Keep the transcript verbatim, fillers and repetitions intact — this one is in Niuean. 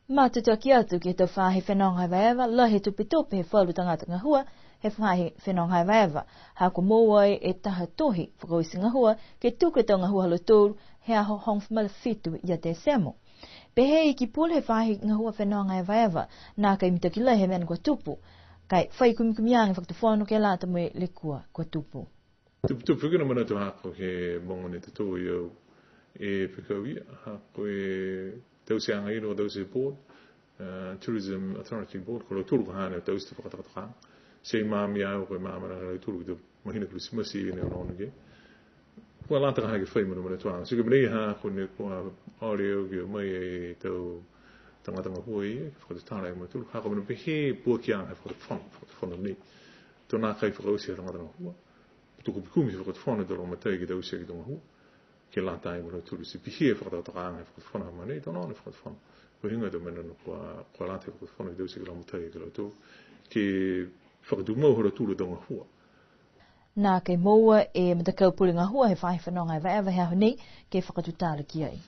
Matutaki atu ke he tau faahi fenoga evaeva, lahi e tupetupe he falu tagata gahua he faahi fenoga evaeva. Ha kua moua ai e taha tohi fakaoti gahua ke tuku e tau gahua ha lautolu he aho hogofulu ma le fitu ia Tesemo. Pehē e Ikipule he faahi gahua fenoga evaeva, nākai mitaki lahi he mena kua tupu, ka e fai kumikumiaga e fakatufono ke lata mo e lekua kua tupu. Tupu, tupu foki e mena to ha ko e mogo ne tatou ia e fekau ia, ha ko e tauteaga ia, taute board, uh, Tourism Authority Board, ko lautolu ko e hane taute e fakatokatokaaga. Ti maama au ko e maama a lautolu ke he mahina Kilisimasi ne onoono ke. Kua lata ka ha ke fai mena mena tuaga. Ti ko e mena ia ha ko e ne kua ole au ke o mai e tau tagata gahua ia, ke fakatutala e mautolu. Ha ko e mena pehē puakiaga he fakatufono, fakatufono nei. To nākai fakaoti he tagata gahua. Tuku kumikumi he fakatufono e tau lagomatai ke taute e tau gahua. Ke lata ai mo lautolu ti pihia e fakatokatokaaga he fakatufono ha mena nei, to onoono e fakatufono. Ko e heigoa e tau mena ne kua, kua lata e fakatufono ke taute e lagomatai ke lautolu. Ke fakatumau ha lautolu e tau gahua. Nākai moua e matakau pule gahua he faahi fenoga evaeva he aho nei ke fakatutala ki ai.